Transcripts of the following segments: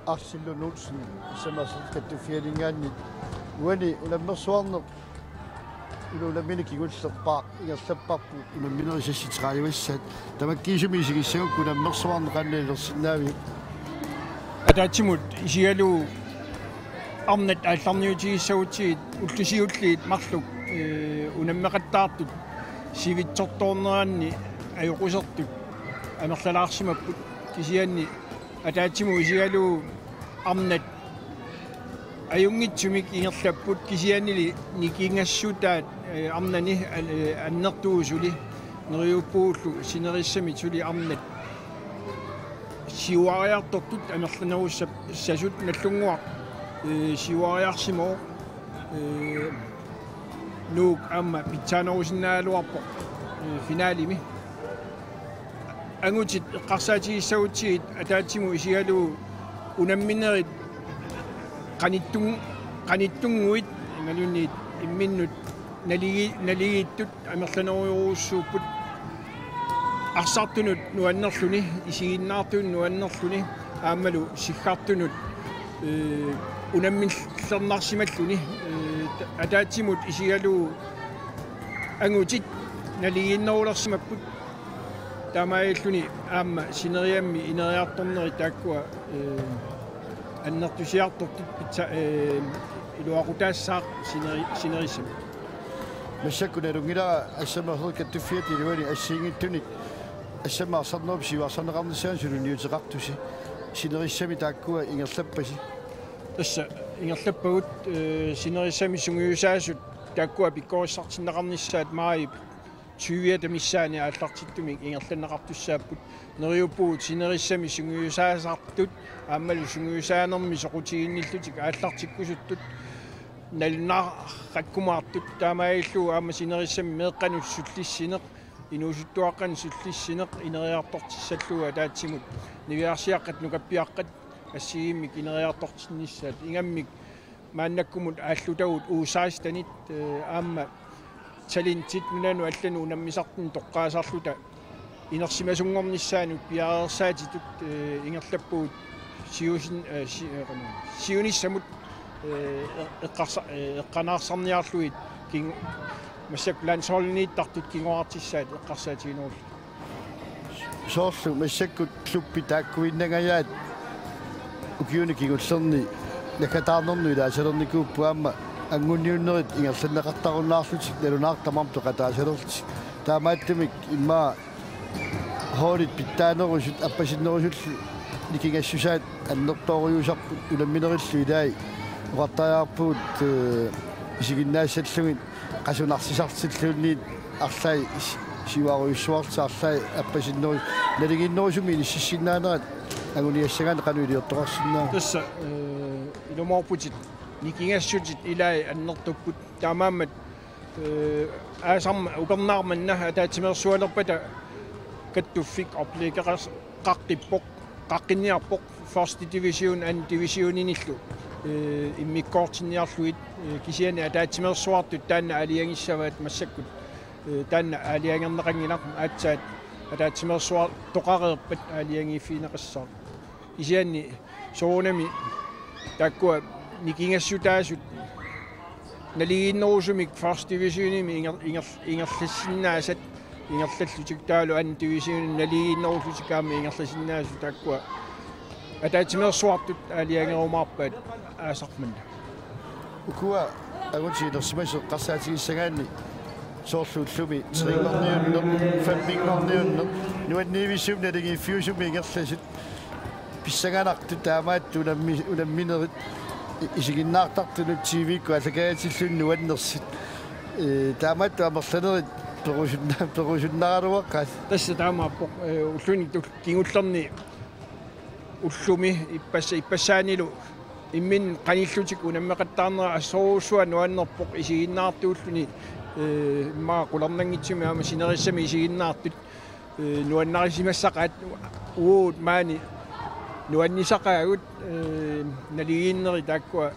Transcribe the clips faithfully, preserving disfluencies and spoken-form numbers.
Arsillun Olsen, S M R-ip kattuffianinngaanniit. Uani unammersuarneq, ila unammineq kingullerpaaq, ingerlapparput unamminerit seksogtredive-ssaat. Tamakkiisumik isigissagukku unammersuarneq qanoq ilersinnaaviuk? Ataatsimut isigalugu arnat aallarniutigissagutsigit ullut siulliit marluk, ee, unammeqattaartut sivitsortoorneranni ajoqusertut amerlalaarsimapput, kisianni ataatsimut isigalugu arnat ajunngitsumik ingerlapput, kisiannili nikingassutaat, ee, arnani, al-, ee, annertuusuli neriuppuullu sinerissami suli arnat siuariartortut amerlanerussasut. Nallunnguaq, ee, siuariarsimavoq, ee, Nuuk aamma pitsaanerusinnaagaluarpoq, ee, finalimi. Angutit eqqarsaatigissagutsigit ataatsimut isigalugu unamminerit qanittun-, qanittunnguit imaluunniit imminnut naligi-, naligiittut amerlanerujorujussuupput. Arsartunut nuannerluni, isiginnaartunut nuannerluni, aammalu siggartunut, ee, unammillernarsimalluni, ee, ataatsimut isigalugu angutit naligiinnerulersimapput. Taamaalilluni aamma sineriammi ineriartornerit taakkua, ee, annertusiartortut pitsa-, ee, iluaqutaassaaq sineri-, sinerissami. Massakkut nalunngilara S M R-ip kattuffiata iluani assigiinngitsunik S M R-sarnerup siuarsarneqarnissaanut suliniuteqartusi. Sinerissami taakkua ingerlappasi? Tassa ingerlappagut, ee, sinerissami sungiusaasut taakkua pikkorissartinneqarnissaat maajip tyviata missaani aallartittumik ingerlanneqartussaapput. Neriuppugut sinerissami sungiusaasartut aammalu sungiusaanermi soqutiginnillutik aallartikkusuttut nalunaarakkumaartut, taamaalillugu aamma sinerissami meeqqanut sullissineq, inuusuttuaqqanut sullissineq ineriartortissallugu ataatsimut niviarsiaqqat nukappiaqqat assigiimmik ineriartortinnissaat. Ingammik maannakkumut aallutagut U seksten-it, ee, aamma talentit nunanut allanut unammisartunut toqqaasarluta inersimasunngornissaanut piareersaatitut, ee, ingerlappagut siusin-, ee, si-, ee, qanoq, siunissamut, ee, eqqarsa-, ee, eqqanaarsarniarlugit king-, massakkut landsholdiniittartut kingoraartissaat eqqarsaatiginerullutik. Soorlu massakkut klubbi taakkuinnangajaat ukiuni kingullerni naggataarnernut ilaasalernikuupput, aamma anguniunnerit ingerlanneqartarunnaarlutik nalunaartut tamarmik peqataasalerlutik. Taamaattumik immaqa holdit pitsaanerusut appasinnerusullu nikingassusaat annertoorujussuusarput, unamminerillu ilai oqartariaqarpugut, ee, isiginnaassallugit qasunarsisartilluunniit arlaat si-, siuarujussuarlutik arlaat appasinnerusut naligiinnerusumik inississinnaanerat anguniassagaanni qanoq iliortoqarsinnaava? Tassa, ee, ilumoorputit nikingassutit ilai annertupput, taamaammat, ee, aasarma upernaaq manna ataatsimeersualerpata kattuffik oplæggeqas-, qaqqippoq, qaqqinniarpoq første division anden divisioninillu, ee, immikkoortinniarlugit, ee, kisianni ataatsimeersuartut taanna aalajangissavaat massakkut, ee, taanna aalajangerneqanngilaq, aatsaat ataatsimeersuartoqareerpat aalajangiiffigineqassaaq. Kisianni soorunami taakkua nikingassutaasut naligiinnerusumik første divisionimi inger-, inger-, ingerlassinnaasat ingerlallutik, taavalu anden division naligiinnerullutik aamma ingerlasinnaasut, taakkua ataatsimeersuartut aalajangerumaarpaat aasaq manna. Ukua angutit inersimasut eqqarsaatigissagaanni soorlu ullumi trinngorniunneq, femminngorniunneq, nuanniivissumik naligiiffiusumik ingerlasut, pissanganartut taamaattut unammi-, unamminerit, i-, isiginnaartartunut T V-kkut aallakaatitilluni nuannersut. Ee, taamaattut amerlanerit perusunna-, perusunnaraluaqaat. Tassa taamaappoq, ee, ulluni tul-, kingullerni ullumi ippass-, ippassaanilu imminnut qanillutik unammeqattaarnerat assorujussuaq nuannerpoq isiginnaartuulluni, ee, immaqa qularnanngitsumik aamma sinerissami isiginnaartut, ee, nuannarisimassaqaat, uagut maani nuannisaqaagut, ee, naligiinnerit taakkua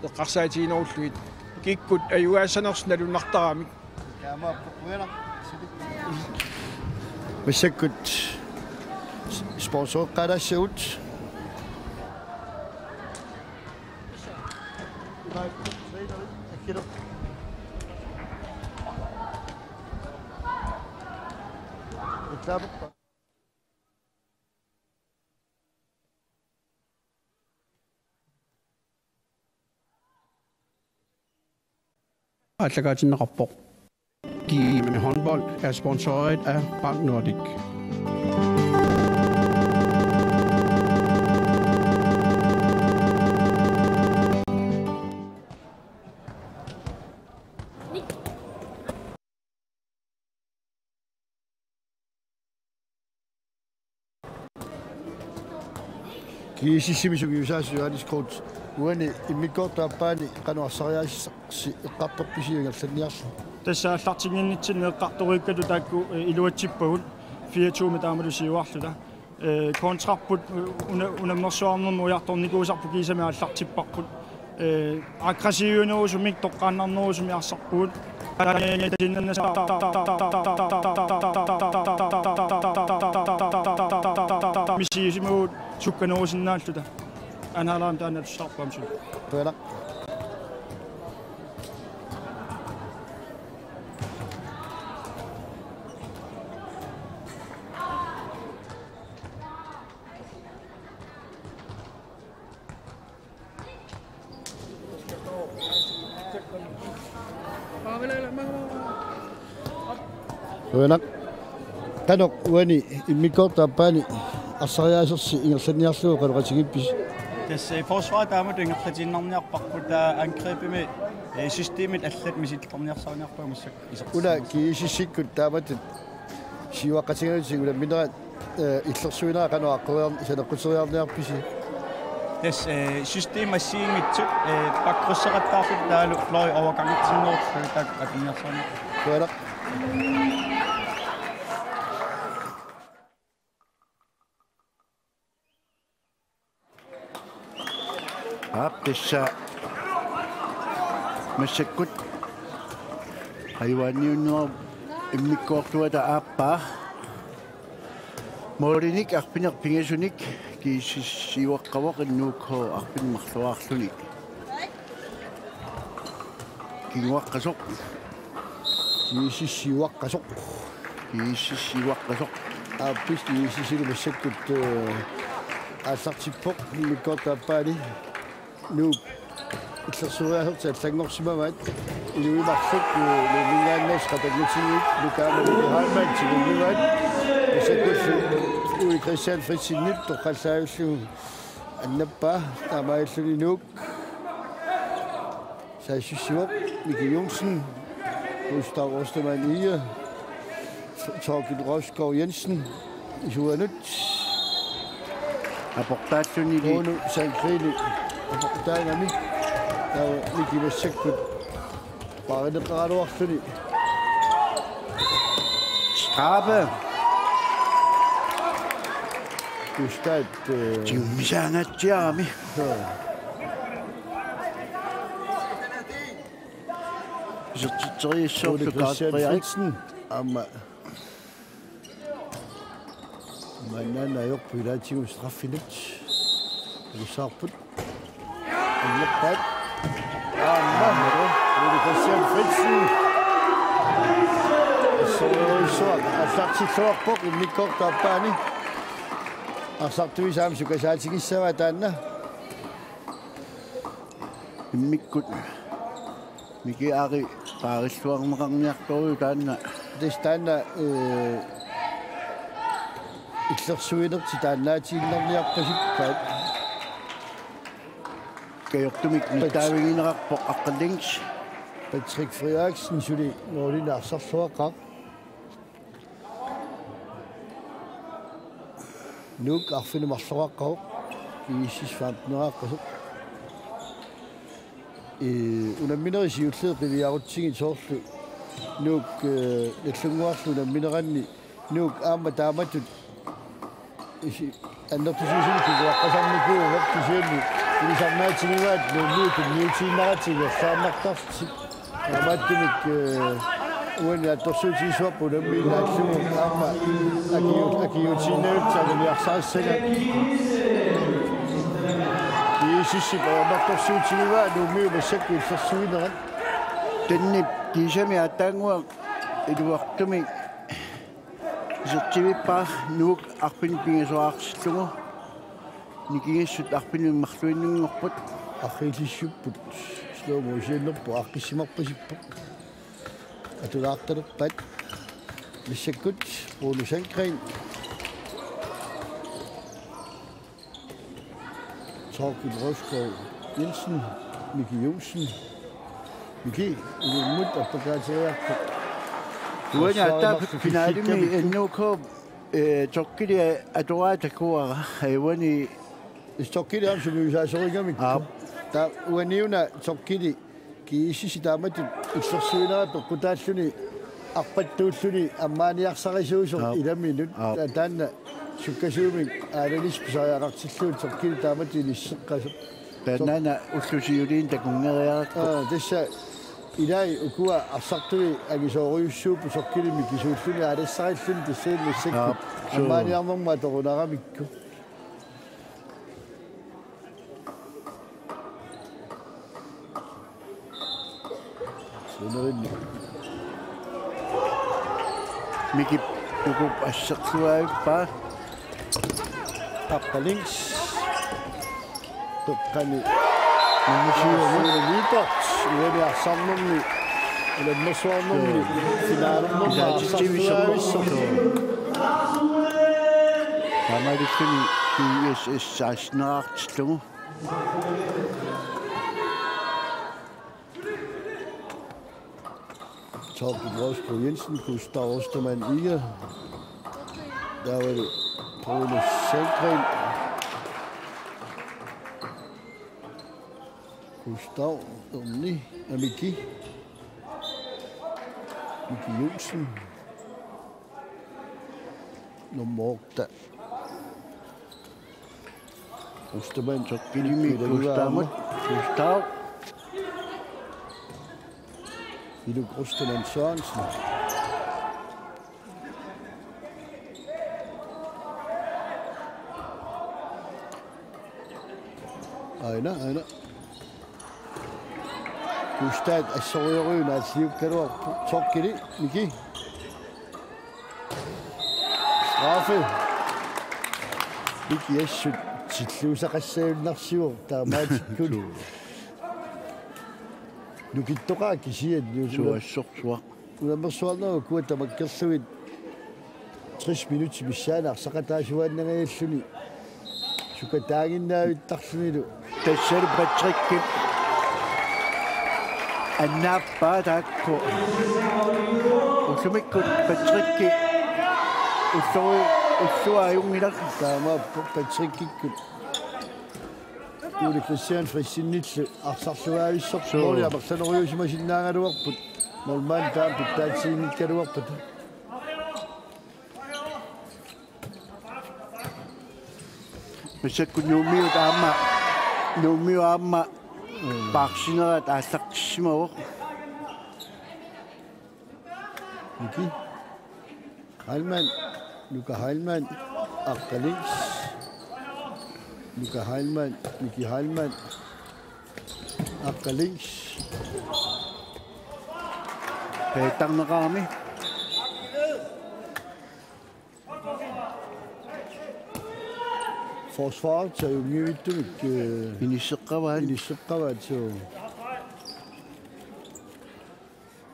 eqqarsaatiginerullugit. Kikkut ajugaassanersut nalunaartaramik. Massakkut sponsoreqqaalaassagut. Aallakaatinneqarpoq. G M håndbold er sponsoreret af Bank Nordik. G S S-imi sungiusaasut Johannes Groth, uani immikkoortup aappaani qanoq arsariaasarsi eqqartorpisi ingerlanniarlugu? Tassa aallartinnginnitsinni eqqartoriikkatta taakku, eh, iluatsippagut fire to-mi taamatut siuarluta. Eh, kontrarput, eh, una-, unammersuarnermut ujartornikuusarput kiisami aallartipparput. Eh, aggressiviunerusumik toqqaannarnerusumik arsarpugut. Misigisimavut sukkanerusinnaalluta. Anhalam taanna tusarpamsul. Qujanaq. Qujanaq. Qanoq uani immikkoortup aappaani arsariaasarsi ingerlanniarlugu qanoq ateqanngippiuk? Tassa forsvarit taamatut ingerlatiinnarniarparput, taava angrebimi, eh, systemit allat misilittaginiarsariniarpagut massakkut isertitsi. Una G S S-ikkut taamatut siuaqqatigalutit unamminerat, eh, illersuinera qanoq aqqoriar-, saneqquteriarniarpisi? Tassa, eh, system assigiinngitsut, eh, bakkrysseqattaarluta taavalu fløj overgangitsinnerup fløj taakku atorniarsarineq. Qujanaq. Aap, tassa massakkut ajuaanniunnerup immikkoortuata aappaa. Målinik arfineq-pingasunik G S S siuaqqavoq, Nuuk H arfineq-marluarluni kinguaqqasoq. G S S siuaqqasoq. G S S siuaqqasoq. Aappis G S S-ilu massakkut, eh, aallartippoq immikkoortup aappaani. Nuuk illersueriaasertik allanngorsimavaat. Inuit marluk, eh, Nuumminngaanneersut qatanngutigiit, Nuuk aamma Miki Heilmann tigunnivaat. Massakkullu Ole Christian Fritzenip toqqallavillugu annappaa, taamaalilluni Nuuk saassussivoq. Miki Johnsen, Gustav Ostermann Egede, Torkild Rosgaard Jensen, isuanut. Aportaalluni. Bruno Sandgreni aportaagami. Taava Miki massakkut paarineqaraluarluni. Skrabe. Gustav, eh, tigummisaangaatsiarami. Joo. Isertitseriassaarlu Ole Christian Frederik Fritsen. Aamma. Maannaana ajorput ilaatigut straffinut. Ilussaarput. Annerpaat. Aamma. Ole Christian Fritsen. Assorujussuaq aallartilluarpoq immikkoortup aappaani. Arsartuisa aamma sukasaatigissavaa taanna. Immikkut Miki Ari paarilluarneqarniartorujuk taanna. Tassa taanna, eh, illersuinertik taannaatiinnarniarpasippaat. Kajortumik Pat-, nittaavigineqarpoq Aqqalings. Patrick Frederiksen suli målinik arsarluaqaaq. Nuuk arfineq-marloqaqqavoq, G S S femten-eraaqqasoq. Ee, unamminerit siulliit qiviarutsigit soorlu Nuuk, ee, Nagdlunguarlu unammineranni Nuuk aamma taamatut isi-, annertusiusunik kinguaqqasarnikuuvoq, kisianni ilisarnaatimivaat Nuummiut tunniutiinnaratik versaarnartarlutik. Taamaattumik, eh, uani naatsorsuutigissavarput unammineq naallugu aamma akiu-, akiuutiinnarlutik anguniarsarissagai. Sissip ajornartorsiutigivaa Nuummiut massakkut illersuinerat. Tannip kiisami aatsaannguaq iluartumik isertivippaa Nuuk arfineq-pingasoraartillugu. Nikingassut arfineq-marluinnanngorput. Arriillissuupput. Slow motionerpoq, aaqqissumarpasippoq. Atulaartalerpaat. Massakkut Bruno Sandgreen. Thorkild Rosgaard Jensen, Miki Johnsen. Miki, ilummut appakaateriarpoq. Uani aatsaat finalimi N O K, eh, Thorkildi atoraa takuara, eh, uani. Thorkildi aamma sumiusaasorigamikku. Aap. Taava uaniuna Thorkildi G S S-ip taamatut illersuinera peqqutaalluni arpattuulluni ammaaniarsarisuusoq. Aap. Ilaminut. Aap. Ta-, taanna sukkasuumik aalanis pisariaqartillugu Thorkildi taamatut ilisseqqasoq. Taannaana ullut siuliini takunngeriarakku. Aa, tassa ilai ukua arsartui angisoorujussuupput Thorkildi Mikisuulluni aalassarilluni tassaannassakku. Aap, suu. Ammaaniarnermut atorunaramikku. Suunerinni. Mikip ukuup asserluaavaa. Aqqalinks. Toqqani. Nummer syv. Sune Lyberth. Uani arsarnermi. Ulannersuarnermi. Joo. Finalernermi. Kisaatitsivissoq. Arsarluaavissoq. Joo. Taamaalilluni G S S seksten-eraartillugu. Thorkild Rosgaard Jensen, Gustav Ostermann Inge. Taavalu Bruno Sandgreen. Gustav, Erni, Miki. Miki Johnsen. Nummer otte. Ostermann, Thorkildimit Gustavimut. Gustav. Iluk Ostermann Sørensen. Aina, aina. Gustav assorujussuaq naalliukkaluarpoq. Thorkildi, Miki. Straffe. Miki assut tilluusaqassagunnarsivoq taamaatikkut. Nukittoqaaq kisianni. Suu, assorsuaq. Unammersuarnerup ukua tamakkerlugit tres minutsit missaani arsaqataasuaannangajalluni. Sukataaginnaavittarlunilu. Tassalu Patrick annaappaa taakku. Ullumikkut Patrick ullori-, ullua ajunngilaq. Taamaappoq Patrickikkut. Ole Christian Fritzenillu arsarluaavissoq. Suu. Måli amerlanerujuusimasinnaagaluarput. Målmand taama pitsaassutiginngikkaluarput. Massakkut Nuummiut aamma, Nuummiut aamma paarsinerat aallartissimavoq. Miki Heilmann, Nuka Heilmann, Aqqalinks. Nuka Heilmann, Miki Heilmann, Aqqalinks. Peetarneqarami. Forsvaret sajunngivittumi, øh, inisseqqavaat. Inisseqqavaat, suu.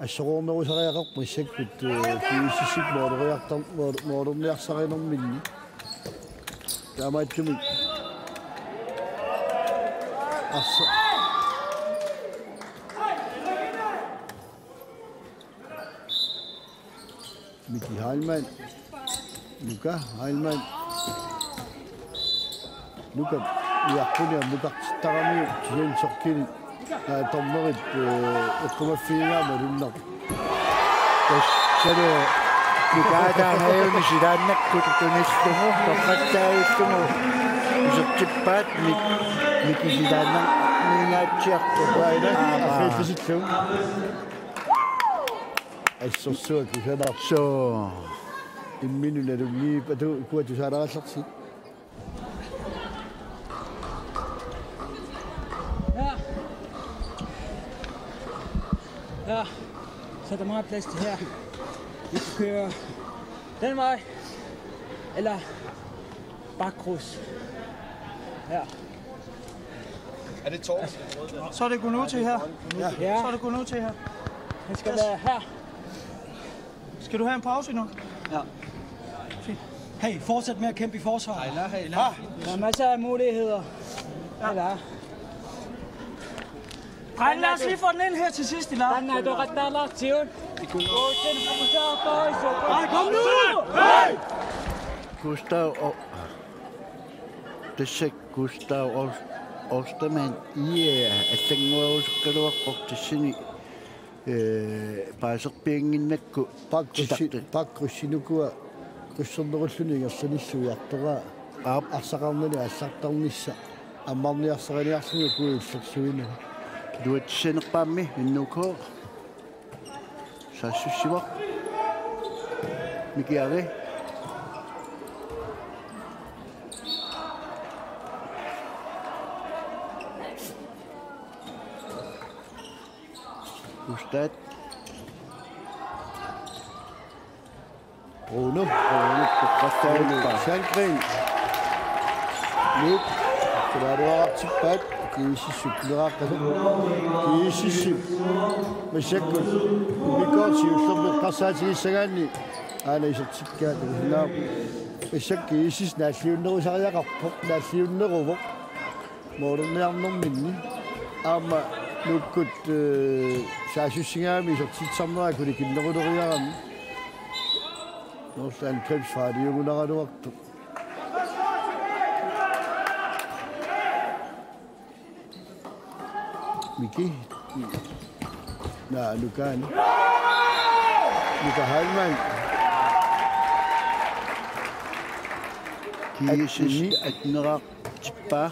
Assorujussuaq massakkut, øh, G S S-ip måleriartar-, mål-, måleriartarinerminni. Taamaattumik. Arsa-, Miki Heilmann. Nuka Heilmann. Nuka iarpuni ammukartittaramiuk, kisianni Thorkildi, aa, dommerit, øh, eqqumaffigigaat malunnarpoq. Tassalu Nuka aatsaat hajuni silaannakkut tunillugu, toqqattaagillugu isertippaat Mik-, Miki silaannarniingaatsiartoq. Aina, aap, arriillisillugu. Assorsuaq kusanarpoq. Suu. Imminut nalunngivipput, atu, ukua tusaalaalersi. Her, så er der meget plads til her. Vi kan køre den vej, eller bakkryds. Her. Er det tårn? Så er det Gunuti her. Ja. Så er det Gunuti her. Den skal være her. Skal du have en pause nu? Ja. Fint. Hey, fortsæt med at kæmpe i forsvaret. Hej, hej. Ah, der er masser af muligheder. Ja. Eller? Dreng, lad os lige få den ind her til sidst, Ilar. Dreng, er du ret der, Lars? Tion. Ej, kom nu! Hey! Gustav og... Det ser Gustav Ost-, Ostermann i, øh, at den måde, så skal du også bruge til sin, øh, bare så penge, den er god. Bakkryds-, bakkryds-, nukua krydsernerulluni ingerlannissuiartoraa. Aap. Arsaqarnani aallartarnissaq. Ammarniarsariniarluni ukua illersuinani. Iluatsissinerpaammi N U K saassussivoq. Miki Ari. Ustaat. Bruno, Bruno, Bruno Sandgren. Nuuk, kularuartippaat, G S S-ip neraaqqat. G S S-ip massakkut. Mikkoorti ullermi qassaatigissagaanni. Aana isertikkaat, unaap. Massakkut G S S naalliunnerusariaqarpoq, naalliunneruvoq. Målerniarnerminni. Aamma Nuukkut, øh, saassussigaanni isertitsisarnera kulikinneruleriarami. Norsaq angrebsfarliugunaraluartoq. Miki. Naa, Nuka. Nuka Heilmann. G S S atteneraartippaa.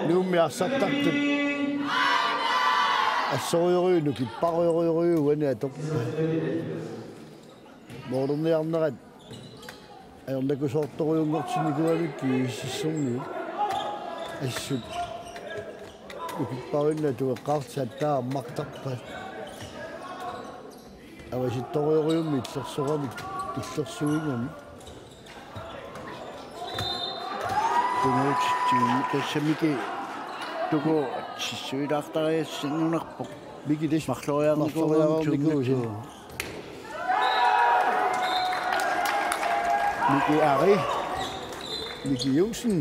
Nuummi arsartartut. Assorujussuaq nukipparujorujuuani atorpaa. Målerniarnerat ajornakusoortorujunngortinnikuugamik G S S-ermiut. Assut nukipparujunnut atueqqaartut aatsaat ammartarpaat. Avasittorujorujummik illersoramik, illersuigami. Tunuutitsigummi tassa Miki Tuku sissuilaartariassanngorpoq. Miki tassa marloriarnikuuvoq, marloriarnikuuvoq tunuutit. Miki Ari. Miki Johnsen.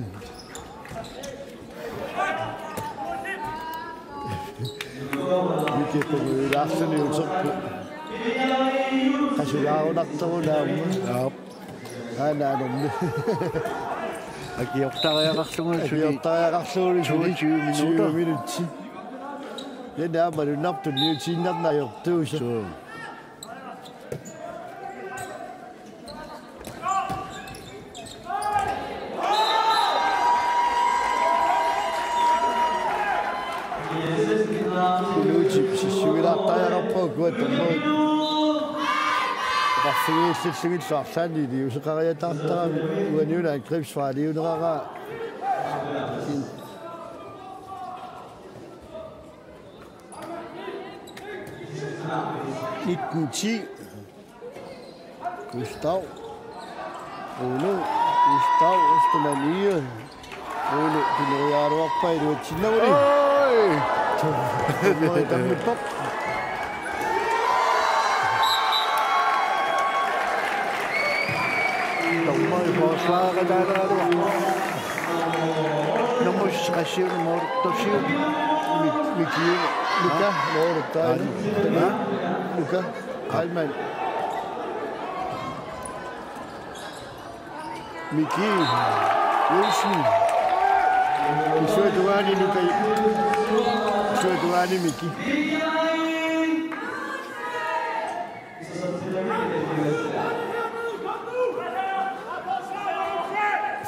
Miki Pumulaarluni uterpoq. Qasulaarunartorunaamma. Aap. Aana anormi. Akiortariaqarlugu suli. Akiortariaqarlugu suli. Toogtyve minutter. Tyve minutter. Ja, der var du nok, du nye tinder, når jeg døde. Så. Iluutip sissuilaartariaqarpoq kuatormut. Oqarfigiillillugit arlaanni iliuuseqariataartarami uaniuna angrebsfarliuneraraa. Nitten ti. Gustav. Bruno. Gustav Ostermann Egede. Bruno, pineriaaruarpaa iluatsinnaguni. Oj! Dommeri tammippoq. Dommeri forsvaret der, der, der. Nummer seksogtyve, nummer otteogtyve. Mik-, Miki, Luka, nummer otte. Aa, nu. Luka. Heilmann. Miki Johnsen. Isuatugaani Nuka. Isuatugaani Miki.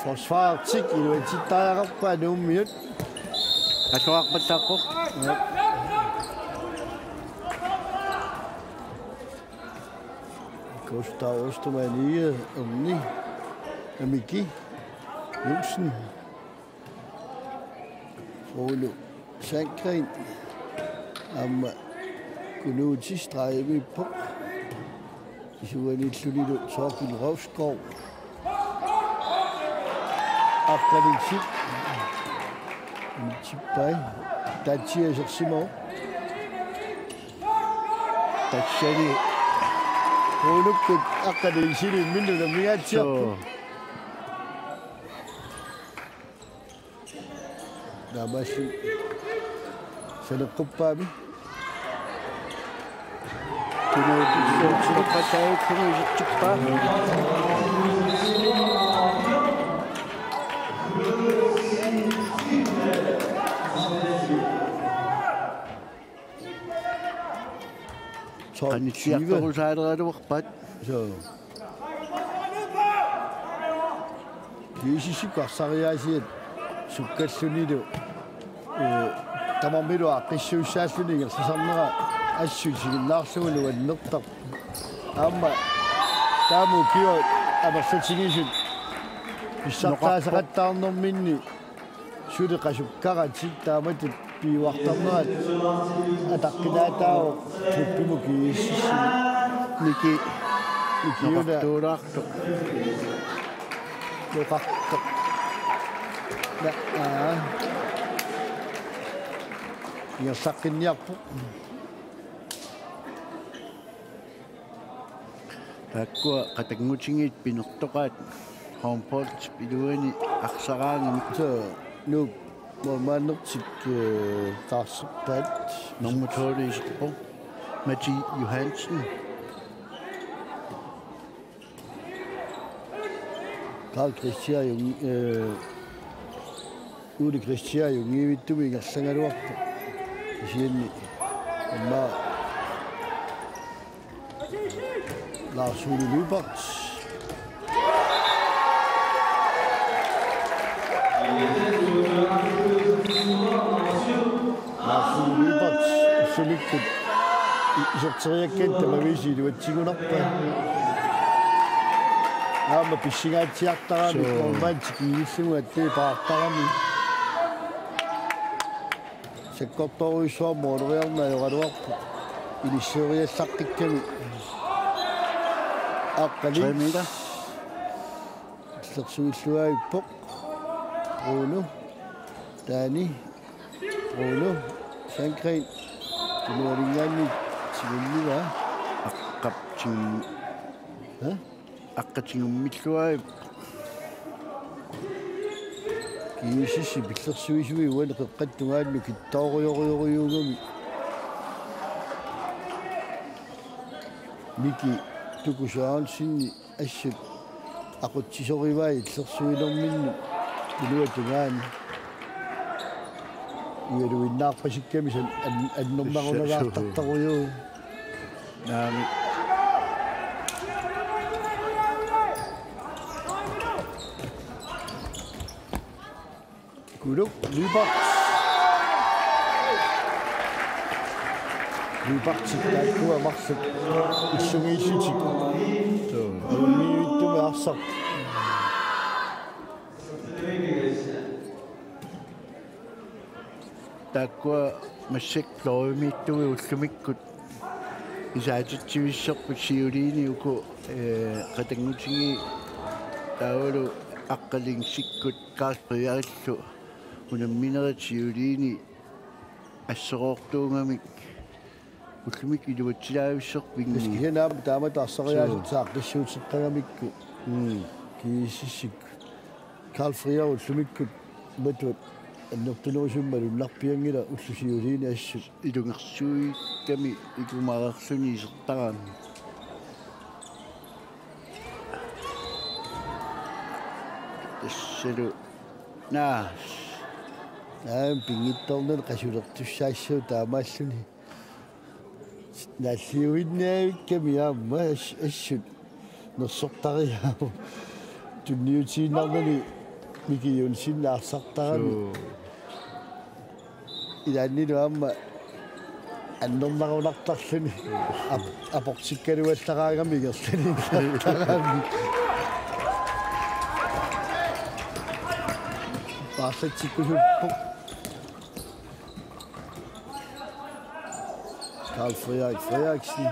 Forsvarertik iluatsittariaqarpaa Nuummiut. Atuarpattaaqquq. Ja. Gustav Ostermann Egede, Omni, Miki Nielsen, Ole Sandgreen. Aamma Kunuuti stregimiippoq. Isuaniillunilu Thorkild Rovskov. Aqqaluaq. Unitsippai. Tatsiasersimavoq. Tassani. Uulukkut Aqqaluaq sili minnut amigatsiarpoq. Suu. Taamaasilluni saneqquppaami. Kunuuti suutsileqqataajukkumiisitsippaa. Qanitsiartorusaaleraluarpaat. Suu. Kiisisikku arsariaasiat sukkallunilu, eh, tamarmilu aaqqissuussaalluni ingerlasarnera assut isiginnaarlugu nuannertarpoq. Aamma taama ukiut amerlatigisut pissartaasaqattaarnerminni suli qasukkaratik taamatut piuartarnerat ataqqinaataavoq klubbimut kiisissimi. Niki. Nikiuna. Noqartuulaartoq. Noqartoq. Na, aa. Ingerlaqqinniarpoq. Taakkua qatanngutigiit pinertoqaat håndboldip iluani arsaraangamik. Suu, Nuup målmandertik, eh, taarserpaat. Nummer tolv iserpoq. Mati Johansen. Karl Christian Jung, eh, Ole Christian Jungivitsumik ingerlagaluarpoq. Kisianni aamma Lars Ole Lyberth. Lars Ole Lyberth ullumikkut i-, iserteriakkani tamaviisa iluatsigunarpaa. Aamma pissingaatsiartarami. Suu. Målmandip kiisillugu attuipaartarami. Sakkortoorujussuarmik måleriarneq ajoraluarpoq. Inisseeriallaqqikkami. Aqqaluaq. Tre meter. Illersuilluaippoq. Bruno. Taani. Bruno Sandgreen. Tunualingaanni tigunniva. Aqqap tigun-. Hæ? Aqqap tigummilluaippoq. Kiisissi pillersuisui uani qeqqattungaannu kittoorujorujorujussuugami. Miki Tuku Sørensen assut aqutsisorivai illersuinerminnut iluatungaani. Ujaluinnaarpasikkami san an-, annermarunalaartartarujuuvoq. Naamik. Kunuup Lyberth. Lyberth taakkua marluk illugiillutik. Suu. Unniuttumi arsaq. Taakkua massakkut fløjimiittut ullumikkut isaatitsivissorput siuliini uku, eh, qatanngutigiit taavalu Aqqaluaq sikkut Karl Frederikillu unamminerit siuliini asseroortuugamik ullumikkut iluatsilaavissorput. Kisianni aamma taamatut arsariaaseq. Suu. Saaqqissuuteqqagamikku. Mm. Kiisissi Karl Frederik ullumikkut matut annertunerusumik malunnarpianngilaq ullut siuliini assut. Ilungersuikkami ikumareerluni isertarami. Tassalu. Naa. Aam, pinngitsoornani qasulertussaassaaq taamaalluni. Naalliuinnavikkami aamma as-, assut nersortariaavoq. Tunniutiinnarnani Miki Johansen arsartarami. Suu. Ilaannilu aamma annernarunartarluni. Ap-, aportikkaluallaraangami ingerlaniinnartarami. Paarlatsikkusuppoq. Karl Frederik Frederiksen.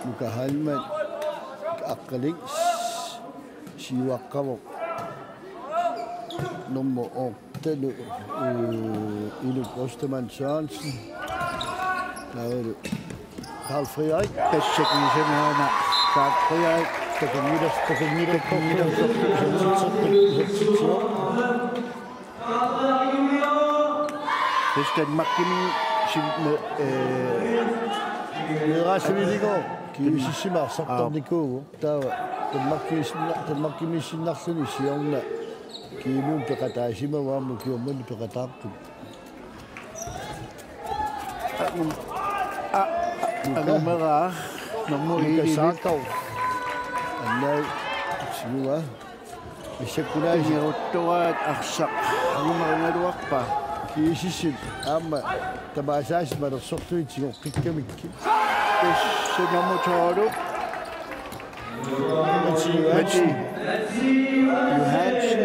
Nuka Heilmann. Aqqaling. Siuaqqavoq. Nummer otte, øh, Inuk Ostermann Sørensen. Taavalu Karl Frederik. Tassa kiisami aana Karl Frederik. Takunngilas-, takunngilas-, takunngilas-, Tassa Danmarkimi sin-, øh, Rasmus Lilligård. Kiisissima arsartarnikuuvoq. Taava Danmarkimiissinna-, Danmarkimiissinnarluni siorna Kiinun peqataasimavoq, aamma ukiormanni peqataarput. Anum-, a-, a-, Nuka. Angumeraa, nummer Nuka et. Saakau. Annai, siua. Massakkut aasiit. Ingeruttoraat arsaq. Angumerigaluarpaa. Kiisissip aamma tamaasa aasiit malersorlugit tigoqqikkamikkit. Tassa nummer tolv. Mati Johansen. Johansen.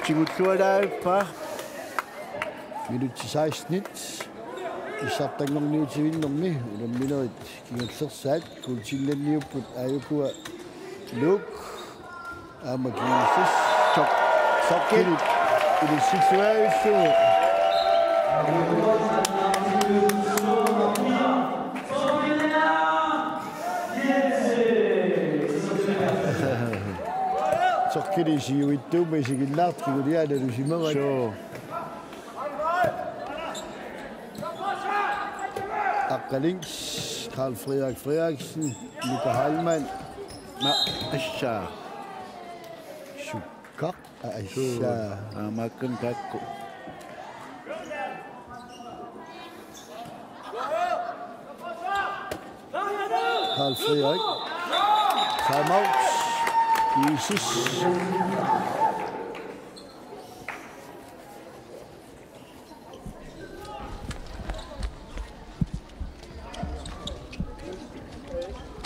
Tigullualaavippa. Minutsit seksten. Isertanngorniutivinnermi unamminerit kingullersaat kuultinnanniupput, aajukua Luuk. Aamma Kiisis. Sok-, Sokkil. Ilissitsivaajussuuvoq. Sokkili siuittuummat isiginnaartut kingulliit analusimavaat. Suu. Aqqaling, Karl Frederik Frederiksen, Nuka Heilmann. Na, assa. Sukkaq, assa. Aamma aamma taakku. Karl Frederik. Time out. Kiisis.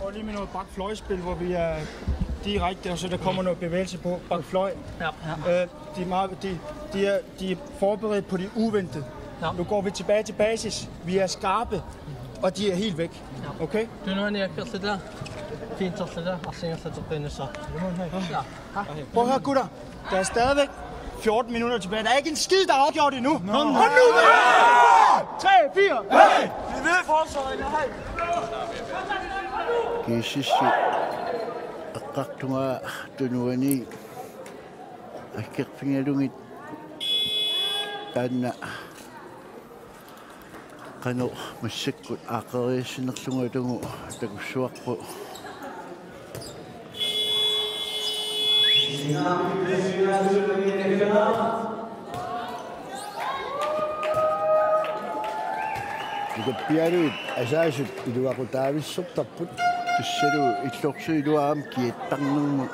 Og lige med noget bakfløjspil, hvor vi er direkte, og så der kommer noget bevægelse på bakfløj. Ja, ja. Øh, de, er meget, de, de, er, de er forberedt på det uventede. Ja. Nu går vi tilbage til basis. Vi er skarpe, og de er helt væk. Okay? Du nu er jeg kørt lidt der. Fint, så lidt der. Og så jeg så til benene så. Ja. Prøv at høre, gutter. Der er stadigvæk fjorten minutter tilbage. Der er ikke en skid, der er afgjort endnu. Hold nu med! Tre, fire. Hey! Vi vil fortsætte. Hey! Kiisissi aqqartungaa tunuani akkerfigalugit taanna qanoq massakkut aaqqeriassanerlugu atugu takussuarput. Nukappialuit asaasut iluaqutaavissortarput. Tassalu illorsuit iluamik kiattarnermut.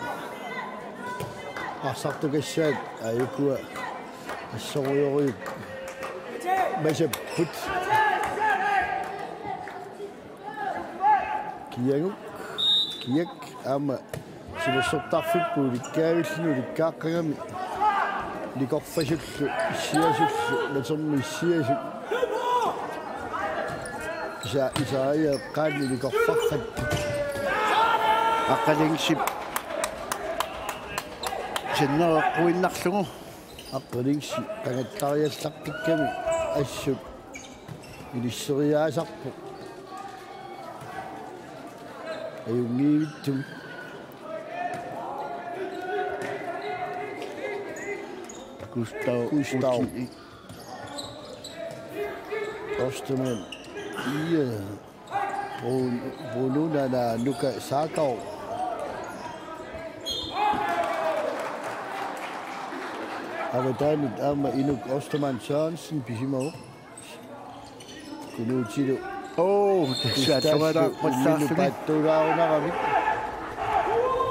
Arsartukassaat aajukua assorujorujut masapput. Kiaguk, kiak aamma silassortarfipput ulikkaavilluni ulikkaaqqagami. Nikorfasullu issiasullu natermi issiasut. Isa, isaaja eqqaanni nikorfarfat. Aqqalingsip sinnereqquinnarlugu. Aqqalingsi qangattariallartikkami assut ilisseriaasarpoq. Ajunngiivittum. Gustav Gustav. Olsen. Ostermann. Ia. Brun-, Brununana Nuka Saakau. Avataanut aamma Inuk Ostermann Sørensen pisimavoq. Kunuutilu. Oo, tassa Tassa tuala ulluni paattuulaarunarami.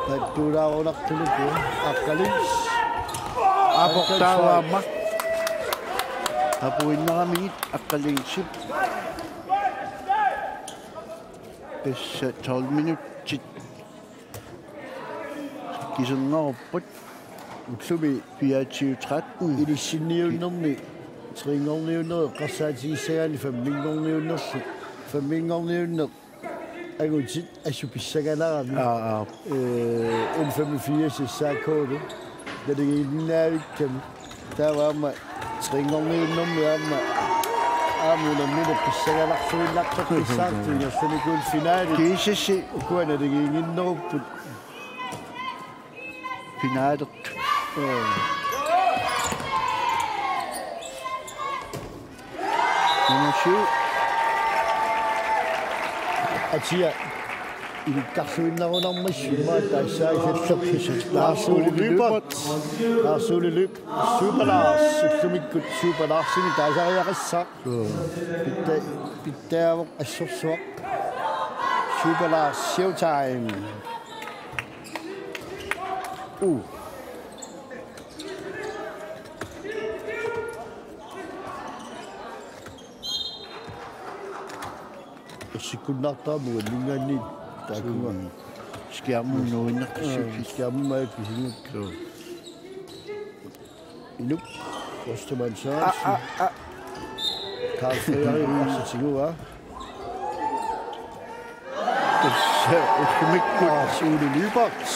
Paattuulaarunartunuku Aqqalings. Aportaavaamma. Apuinnaramigit Aqqalingsip. Tassa tolv minutsit. Kisernerupput. Ullumi fireogtyve tretten. Ilissinniunnermi Trinngorniunneq eqqarsaatigissagaanni femminngorniunnerlu. Femminngorniunneq angutit assut pissangalarami. Aa, aa. Ee, N femogfirs S A K-lu. Naligiinnavikkami. Taava aamma trinngorniunnermi aamma. Aamma unammineq pissangalarluinnartoq pissaartut ingerlanikuullu finalit. Kiisassi. Ukua naligiinnginnerupput. Finalit. Ee. Nummer syv. Atia. Ilikkarluinnarunarmat summa taassaasallaq. Lars Ole Lyberth. Lars Ole Lyberth. Super Lars. Ullumikkut Super Larsini taasariaqassaaq. Pitta-, pittaavoq assorsuaq. Super Lars Showtime. Uh. Ersikkunnaartarami uanninngaanniit taakkua. Skærmut nuinnartissuusi. Aa, skærmut maakkisingut. Inuk. Ostermann Sørensen. Aa, aa, aa. Karl Frederik Ostermann. Tassa ullumikkut. Aa, Sune Lyberth.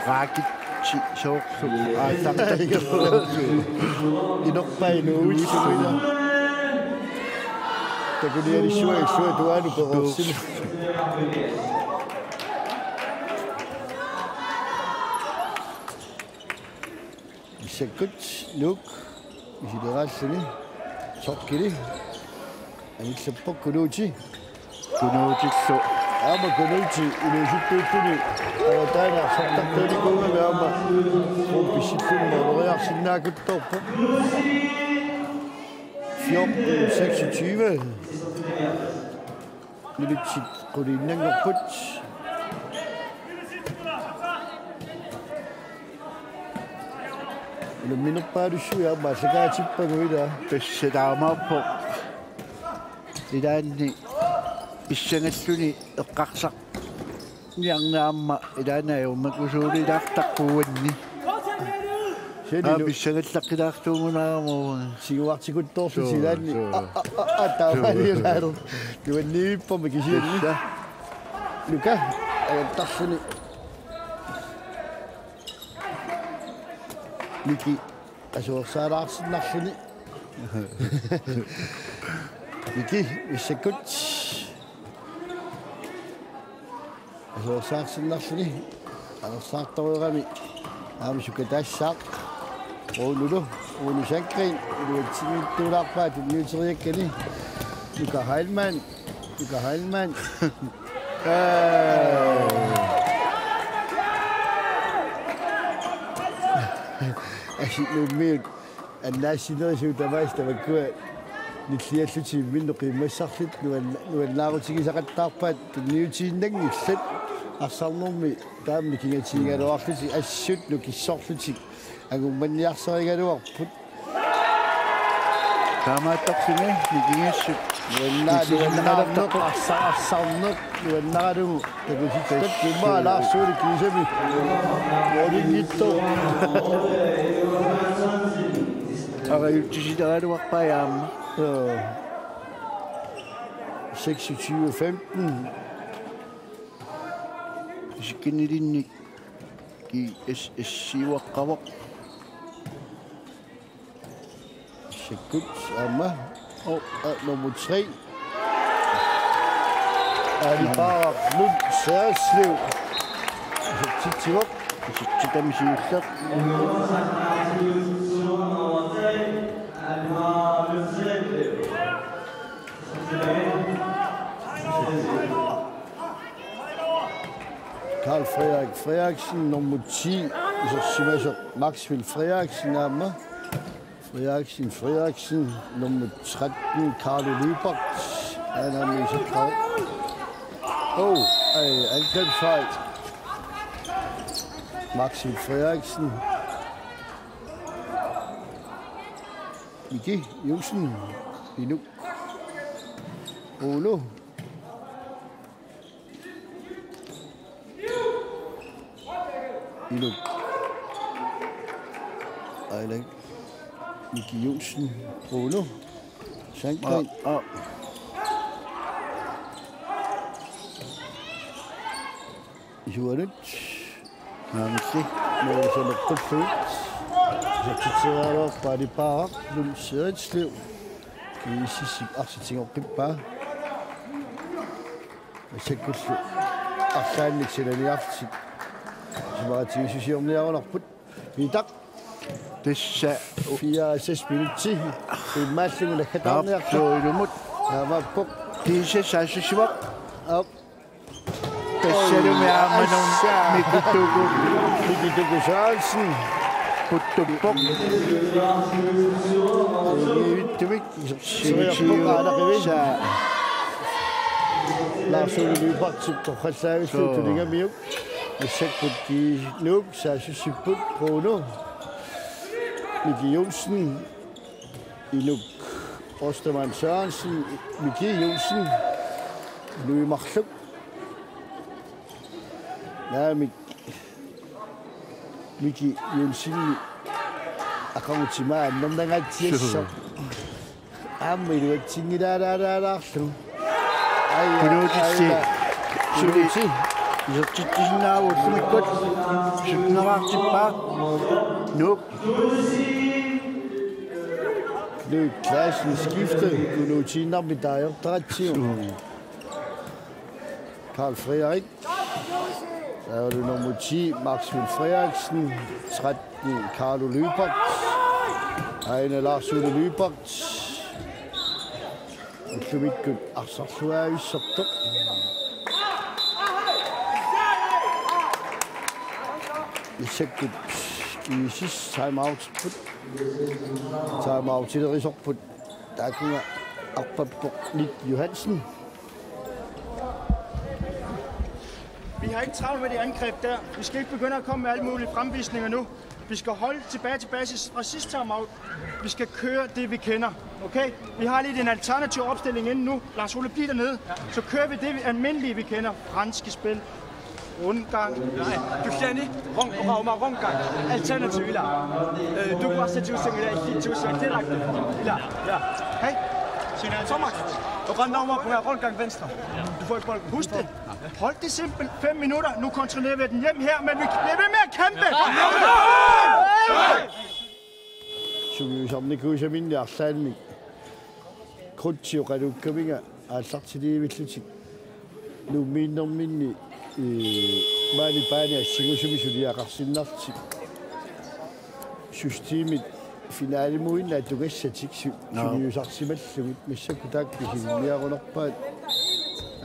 Raakitsi soorlu. Aa, tartak. Inorpai nuuitsuina. Takunialissuaq illuat tuaanu pereersilu. Massakkut Nuuk isileraalluni. Sorkili. Anillappoq Kunuuti. Kunuutillu. Aamma Kunuuti iluusuttuulluni. Avataani arsartartuunikuugami aamma. Kuum pissilluni mooriarsinnaakuttoorpoq. Fjorten seksogtyve. Minutsit quliinnanngorput. Unamminerpaalussuit aamma aallakaatippagu ilaa. Tassa taamaappoq. Ilaanni pissangalluni eqqarsarniarneq aamma ilaanni ajornakusuulilaartarpoq uanni. Seni. Aa, nu- pissangallaqqilaartuugunaarama. Siuartikuttoorlusi. Suu, ilaanni. Suu. Aa, aa, aa, aa, taamaalilaalu. Nuanniippoq kisianni. Tassa. Nuka, ajattarluni. Miki, asuersaalaarsinnarluni. Miki, massakkut. Asuersaarsinnarluni. Anersaartoreerami. Aamma sukataassaaq. Runolu. Runu Sandgreen. Iluatsinngitsuulaarpaa tunniuteriakkani. Nuka Heilmann. Nuka Heilmann. Aa. Asi Nuummiut. Annaassinerisigut tamaasa tamakkua nilliallutik imminnut qiimmassarlutik nuan-, nuannaarutigisaqattaarpaat tunniutiinnanngillat arsarnermi taama kingatigigaluarlutik assut nukissorlutik angummanniarsarigaluarput. Taamaattorluni nikingassut. Nuannaarneq, nuannaarneq, arsa-, arsarneq, nuannaaralugu. Takusittat immaqa Lars Ole kiisami. Målinngittoq. Arajutsisileraluarpaa aamma. Joo. Seksogtyve femten. Isikkinnilinnik G S S siuaqqavoq. Sikkut aamma. Oh, ah, nummer tre. Ali Barup Lund Serslev. Isertitsivoq. Isertitami siulleq. Karl Frederik Frederiksen, nummer ti, isersimasoq Maxwell Frederiksen aamma. Frederiksen, Frederiksen, nummer tretten, Karlo Lyberth. Han er med sig. Oh, ej, angrebsfejl. Maxwell Frederiksen. Miki Juulsen. Inuk. Olo. Inuk. Ejlak. Miki Johnsen, Bruno Sandgreen. Aa, aa. Isuanut. Naamik. Målimiittussat. Isertitseriaraluarpaa Paali Paaraq, Lum Seritslev. G S S-ip arsaq tigoqqippaa. Massakkullu arlaannik sananiarlutik isumaqatigiissusiorniarunarput. Piitaq. Tassa fire seks minutsi. Immaallungu naggataarniarlugu. Taartuilumut. Taamaappoq. Tassa saassussivoq. Aap. Tassalumi aamma Assa. Miki Tuku. Miki Tuku Sørensen. Puttuppoq. Ivittumik. Sivitsuusaa. Lars Ole Lyberthip torrallaavillugu. Suu. Tuningamiuk. Massakkut Nuuk saassussipput, Bruno. Miki Johnsen. Inuk Ostermann Sørensen. Miki Johnsen. Louis Marluk. Naamik. Miki Johnsen. Aqagutima annernangaatsiassoq. Suu. Aamma iluatsinngilaalaalaarlugu. Ai, ai, Kunuutitsi. Ai, suli. Kunuutsi. Isertitsisinnaavoq ullumikkut. Sytteneraartippaa. Nuuk. Knud Clausen skifte. Kunuutiinnarmik taagortaratsigu. Suu. Karl Frederik. Taavalu nummer ti, Maxwell Frederiksen. Tretten, Carlo Lyberth. Aina Lars Ole Lyberth. Ullumikkut arsarluaavissortoq. Massakkut G S S timeoutipput. Timeoutilerisorput. Taakunga arpappoq Nick Johansen. Vi har ikke travlt med det angreb der. Vi skal ikke begynde at komme med alle mulige fremvisninger nu. Vi skal holde tilbage til basis fra sidste timeout. Vi skal køre det, vi kender. Okay? Vi har lige en alternativ opstilling inde nu. Lars Ole, bliv dernede. Så kører vi det vi almindelige, vi kender. Franske spil. Rundgang. Nej, du kender ikke. Rund, rund, rundgang. Alternativ, ilaa. Øh, du kan også sætte udstilling, ilaa, ikke direkte. Ilaa, ja. Hey. Thomas, du kan over på rundgang venstre. Du får ikke bolden. Husk det. Hold det simpelt. Fem minutter. Nu kontrollerer vi den hjem her, men vi bliver ved med at kæmpe. Sungiusarnikuusaminni arlaannik. Krutsi oqaluukkaminga aallartiliivillutik. Nuummiinnerminni, ee, maani paani assingusumik suliaqarsinnarlutik. Systemit finalimuinnaat tugassatik su-, Nå. Sungiusarsimallugit massakkut taakku silinniarunarpaat.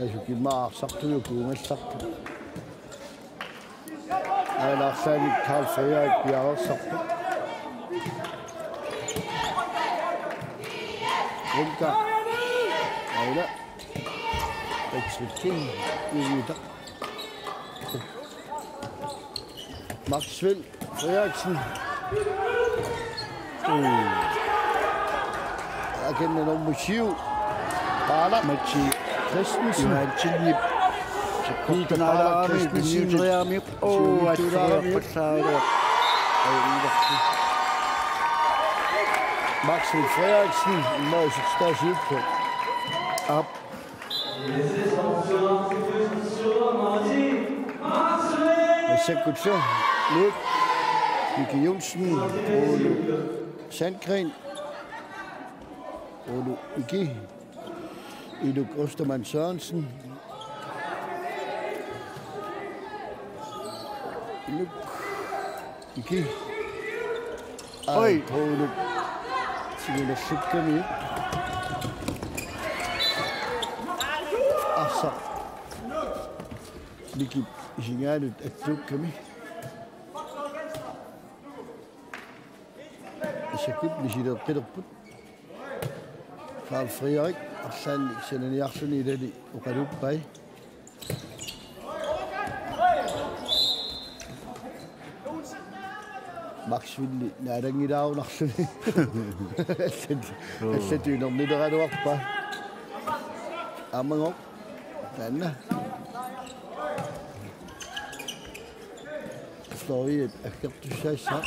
Asukimaarsartuujuku ungallartut. Aana arlaannik Karl Frederik piareersarpoq. Runka. Aina. Patrick King. Ujuta. Maxwell Frederiksen. Agenda nummer syv. Paala. Matti Christensen. Johan Tilje. Peter Paala Christensen. Peter Paala Christensen. Åh, at Maxwell Frederiksen. Immaqa syvogtyve. Aap. Massakkut Nuuk, Miki Johnsen, Ole Sandgren, Ole Miki, Inuk Ostermann Sørensen, Inuk Miki. Oj. Aa, Pauluk. Siunersukkami. Arsaq. Mikip isigaanut attuukkami. Isakup misileeqqilerput. Karl Frederik arlaannik sananiarluni ilali oqaluuppai. Maxwelli naalanngilaarunarluni. Allat-, allatut inernileraaluarpaa. Aammagoq. Taanna. Floriat aggertussaassaaq.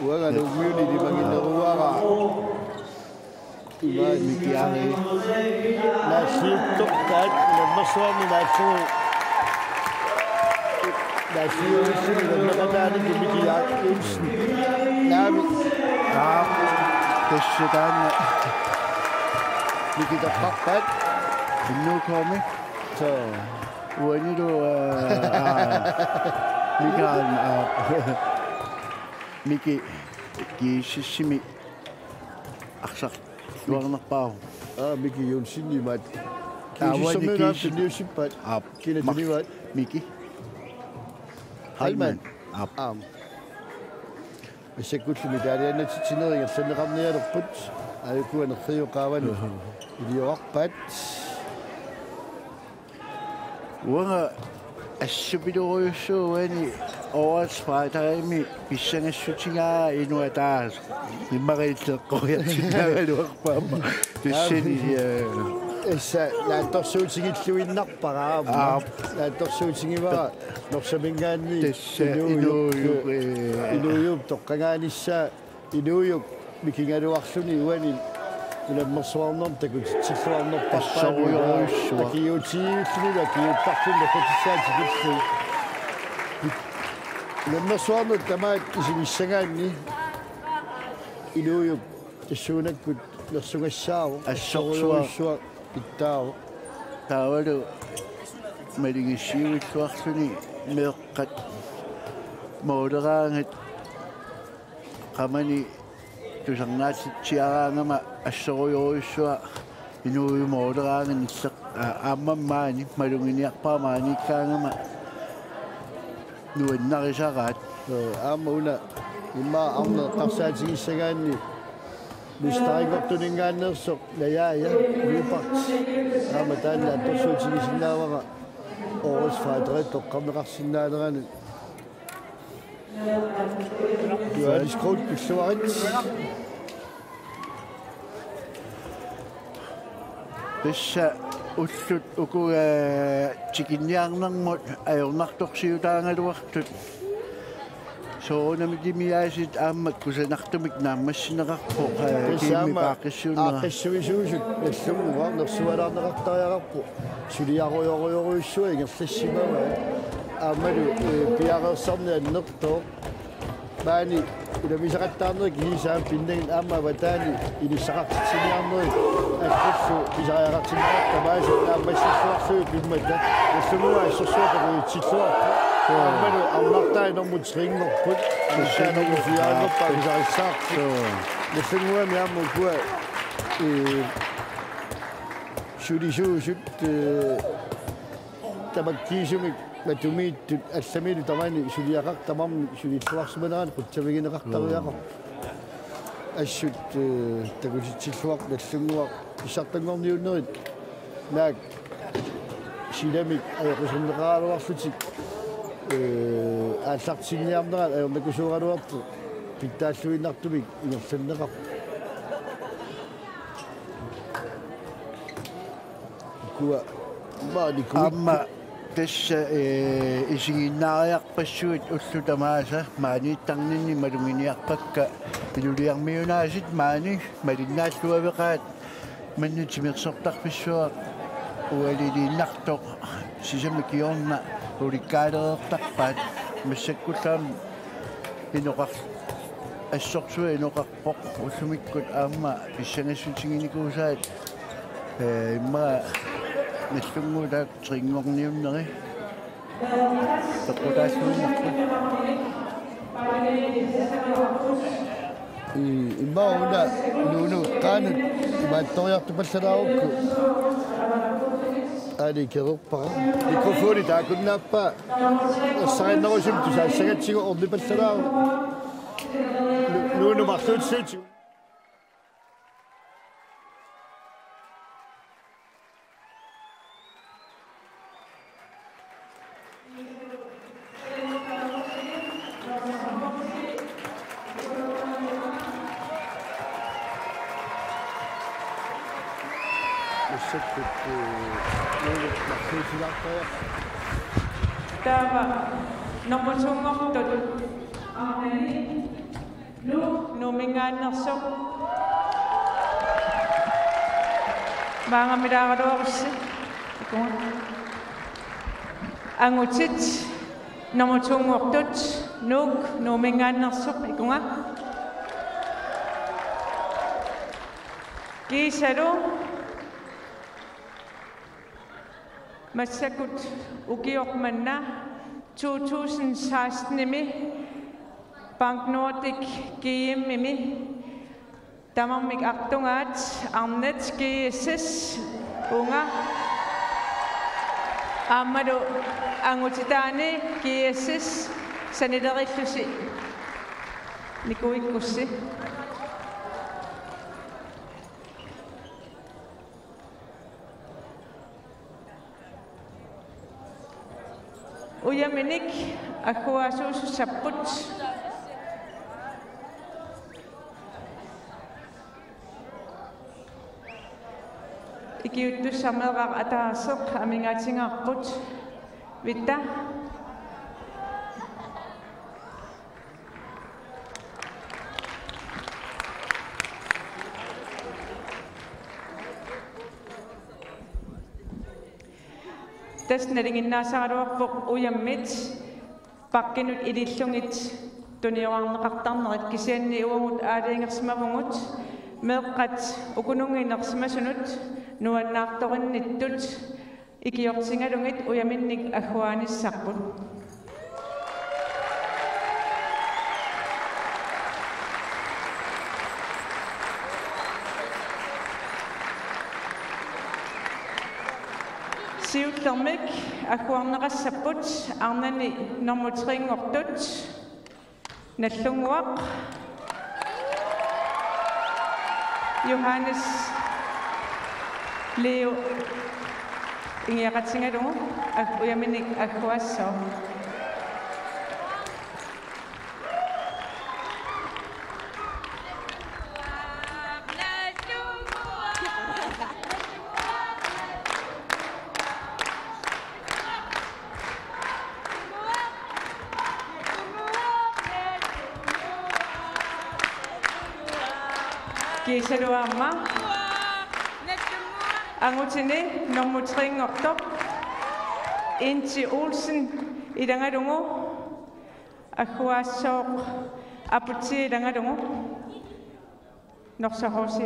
Uanga Nuummiuni ilimagineruara. Imaani Miki Ari. Naalliuttortaat, unammersuarmi naallugu. Naalliulluni unammeqataani Miki Jacobsen. Naamik. Aa, tassa taanna. Miki toqqarpaat. Innuukoormi. Soo. Uanilu, aa, aa. Mikael, aa. Miki G S S-imi arsarluarnerpaavoq. Aa, Miki Johnsen imaat. Aa, uani G S S-imi G S S. Tunniussippaat. Aap. Kina tunivaat? Miki Heilmann. Heilmann. Aap. Aam. Massakkullu medaljanatitsinerit ingerlanneqarnialerput. Aajuku anerriup qaavanut iliorarpaat. Uanga assupilorujussuuvoq uani Årets Fighterimi pissangassutigaa inuk ataaseq. Immaqa illeqqoriarsinnaagaluarpoq aamma. Tassani, ee. Tassa naatsorsuutigilluinnarpara aamma. Aap. Naatsorsuutigivara Norsaminngaanniit. Tassa Inuujup, Inuujup, ee, ee. Inuujup toqqagaanissaa. Inuujup mikigaluarluni uani unammersuarnermut takutitsilluarnerpaa. Assorujorujussuaq. Akiuutigillunilu akiuuttarluni nakkutissaat tikillugu. Unammersuarneq tamaat isimissagaanni Inuujup tassuunakkut nersugassaavoq. Assorsuaq. Assorujorujussuaq pitsaavoq. Taavalu maligissiuilluarluni meeqqat mooleraangat qamani tusarnaatsitsiaraangama assorujorujussuaq Inuujup mooleraangat nilleq-, aa, aamma maani maluginiarpara maaniikkaangama nuannarisaraat. Soo, aamma una immaqa arneq eqqarsaatigissagaanni mesteringortuninngaanneersoq Najaaja Lyberth. Aamma taanna naatsorsuutigisinnaavara Årets Fighter toqqarneqarsinnaaneranut. Johannes Groth pilluarit. Tassa ullut uku, ee, tikinniarnermut ajornartorsiutaagaluartut. Soorunami timiaasiit aamma kusanartumik naammassineqarpoq, ee, tassa kiimmi aamma paaqqissuunnera. Aaqqissuisuusut nallunnguaq nersualaarneqartariaqarpoq. Suliarujorujorujussuaq ingerlassimavaat. Aammalu, ee, piareersarneq annertooq. Maani unammisaqattaarnerit kisiisa aamma pinnagit aamma avataani inissaqartitsiniarnerit allallu pisariaqartinneqartut tamaasa naammassilluarlugit pimmata. Nallunnguaq assorsuaq takutitsilluarpoq. Aammalu arnartaat nummer tre-nngorput. Arnartaat nummer fire-nngorput pisarissaarput. Nallunnguami aamma ukua, ee, sulisuusut, ee, tamakkiisumik matumiittut allamilu tamani suliaqartut tamarmik sulilluarsimanerannut qutsavigineqartariaqarput. Assut, ee, takutitsilluarput Nallunnguaq pissartanngorniunnerit naak silamik ajoquserneqaraluarlutik, ee, aallartinniarnerat ajornakusuugaluartoq pitsaalluinnartumik ingerlanneqarpoq. Ukua maani kuik- Aamma tassa, ee, isiginnaariarpassuit ullut tamaasa maaniittarninni maluginiarpakka inuliarmiunaasiit maani malinnaalluaveqaat manna timersortarfissuaq ualiliinnartoq sisamat kingorna ulikkaalereertarpaat massakkullu aamma inoqar-, assorsuaq inoqarpoq ullumikkut aamma pissangassutiginikuusaat, ee, immaqa Nallunnguup taakku tre-nngorniunneri peqqutaalluinnarput. Ii, immaqa una Nuunu qaanut imaattoriartupallalaarukku. Aali kererpara. Mikrofoni taakkunnaappaa. Ersarinnerusumik tusaassagatsigu ornipallalaaruk. Nu-, Nuunu marluutissuutsigu. Massakkut, ee, Nuunu marluusilaartariaqarpoq. Taava nummer to-nngortut. Nuuk Nuummingaanneersoq. Maanngaanniit ilaaraluarussi. Ikunga. Angutit nummer to-nngortut Nuuk Nuummingaanneersoq, ikunga. Kiisalu massakkut ukioq manna to tusind seksten-imi Bank Nordic G M-imi tamarmik artungaat arnat G S S uunga aammalu angutitaani G S S sanilerillusi nikuikkussi. Ujaminik agguaasuusussapput. Ikiuuttussaq meeraq ataaseq amigaatingaarput. Vitta. Tassa nalinginnaasaraluarpoq ujammit pakkinut ilillugit tuniorarneqartarnerit, kisianni uagut aalajangersimavugut meeqqat ukununnga inersimasunut nuannaartorinnittut ikiortigalugit ujaminnik agguaanissarput. Siullermik agguarneqassapput arnani nummer tre-nngortut. Nagdlunguaq. Johannes Leo ingiaqatigalugu ag-, ujaminik agguaassooq. Kiisalu aamma angutini nummer tre-nngortoq Inti Olsen ilagalugu agguaassooq Aputsiaq ilagalugu. Norsaq H C.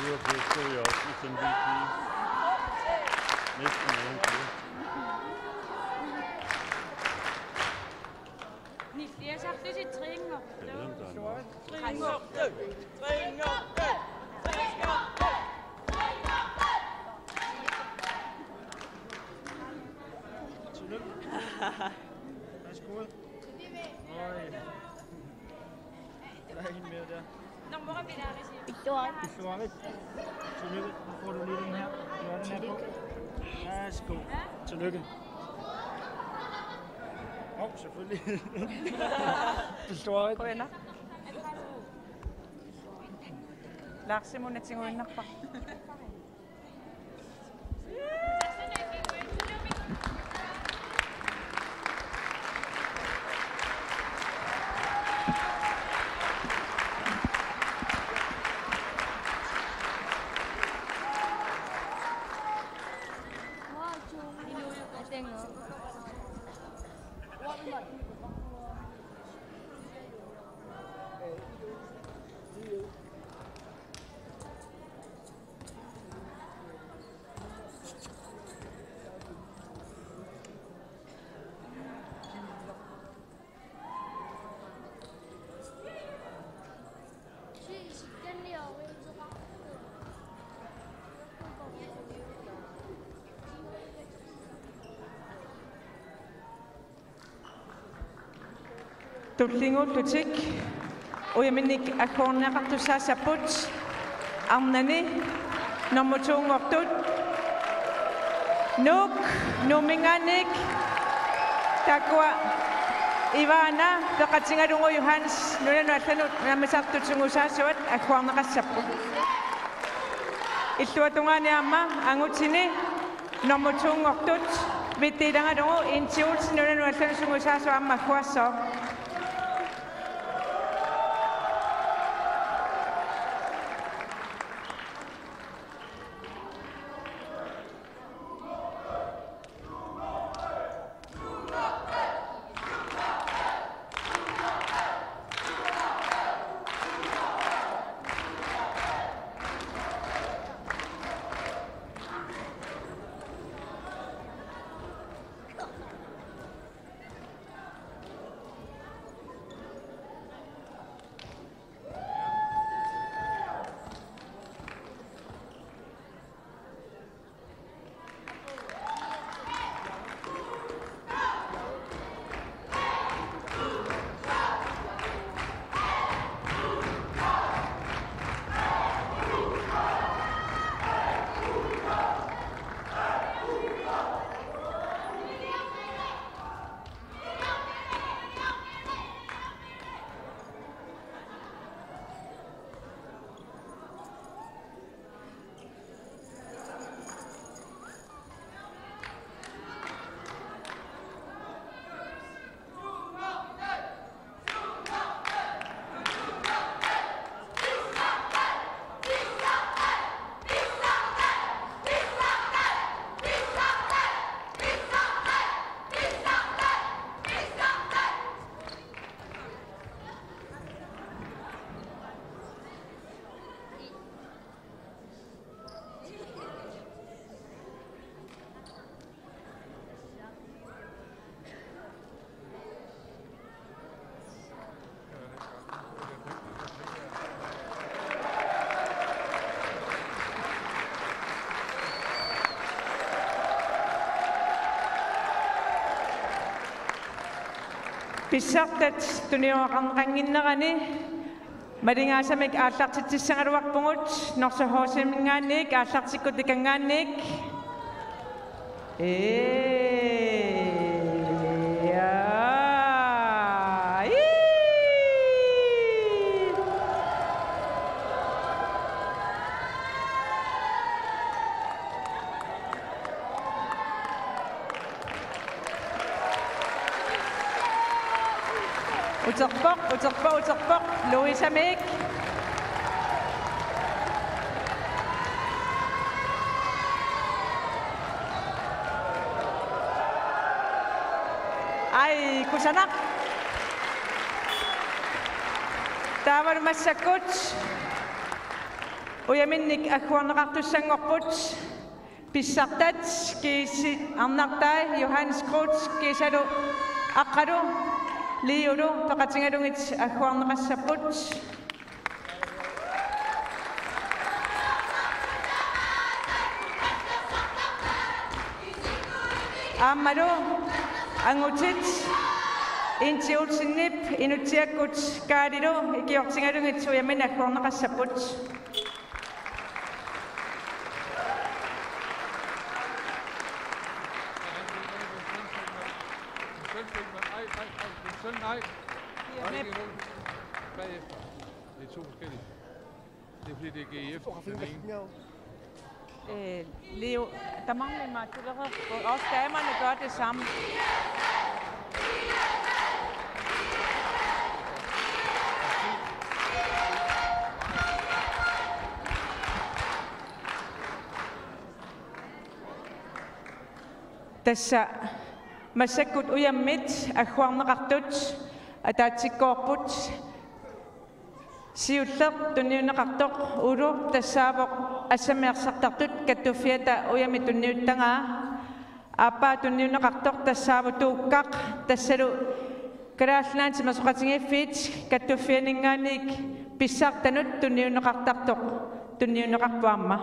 Syvogfirs, to i år, S M V P. Næsten nævnt det. Niels, jeg har sagt, det er tre-nngortut. Jeg ved, om der er nok. Tre-nngortut. Tre-nngortut. Tillykke. Værsgo. Øj. Der er en mere der. Nå, hvor er vi der, Risi? Victor. Victor, ikke? Tillykke. Nu får du lige den her. Du har den her på. Værsgo. Tillykke. Åh, selvfølgelig. Victor, ikke? Qujanaq. Lars Simon er tinguinnarpa. Tullinnguullutik ujaminnik agguarneqartussaassapput arnani nummer to-nngortut Nuuk, Nuumminngaanniit, taakkua Ivana peqatigalugu Johannes nunanut allanut nammineerlutik sungiusaasuat agguarneqassapput. Illuatungaani aamma angutini nummer to-nngortut Vitti ilagalugu Inti Olsen nunanut allanut sungiusaasua aamma agguassooq. Pissartat tunioraqarneqannginnerani malingaasamik aallartitsissagaluarpugut, Norsaq H C-minngaanniit aallartikkut tikanngaanniit. Ee, jaa, ii. Uterpoq, uterpoq, uterpoq. Louisamik. Ai, kusanaq. Taavalu massakkut ujaminnik agguarneqartussanngorput. Pissartat kiisa arnartai Johannes Groth kiisalu Aqqalu Liiulu peqatigalugit agguarneqassapput. Aammalu angutit Inti Olsenip Inutsiakkut Kaalilu ikiortigalugit ujaminnik agguarneqassapput. Det er to forskellige. Det er fordi, det er G F, den ene. Øh, Leo, der mangler mig til det her. Også damerne gør det samme. Tassa massakkut ujammit agguarneqartut ataatsikkoorput. Siulleq tunniunneqartoq Ulu tassaavoq Assammik arsartartut kattuffiata ujammik tunniuttagaa. Aappaa tunniunneqartoq tassaavoq Tuukkaq, tassalu Kalaallit Nunaanni Timersoqatigiiffiit kattuffianinngaanniit pissartanut tunniunneqartartoq tunniunneqarpoq aamma.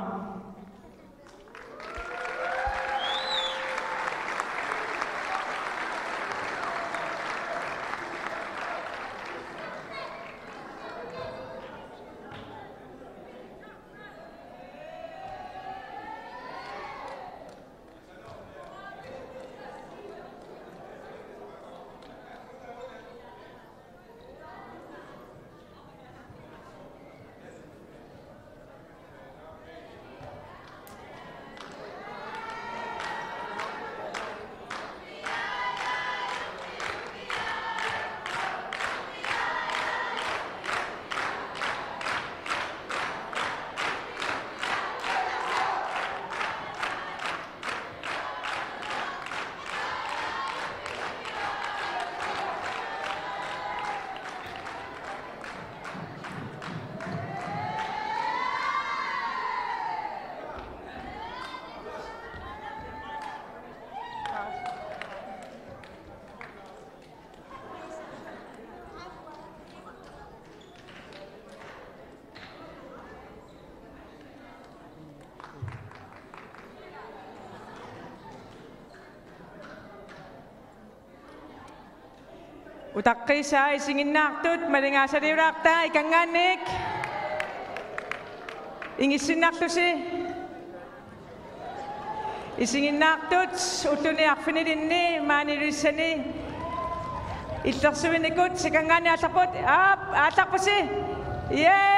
Utaqqiisaa isiginnaartut malingaasaliulaartaa ikanngaanniit. Ingissinnarlusi. Isiginnaartut ulluni arfinilinni maani Ilulissani illersuinikut ikanngaanniit aallarput. Aap, aallarpusi. Yay!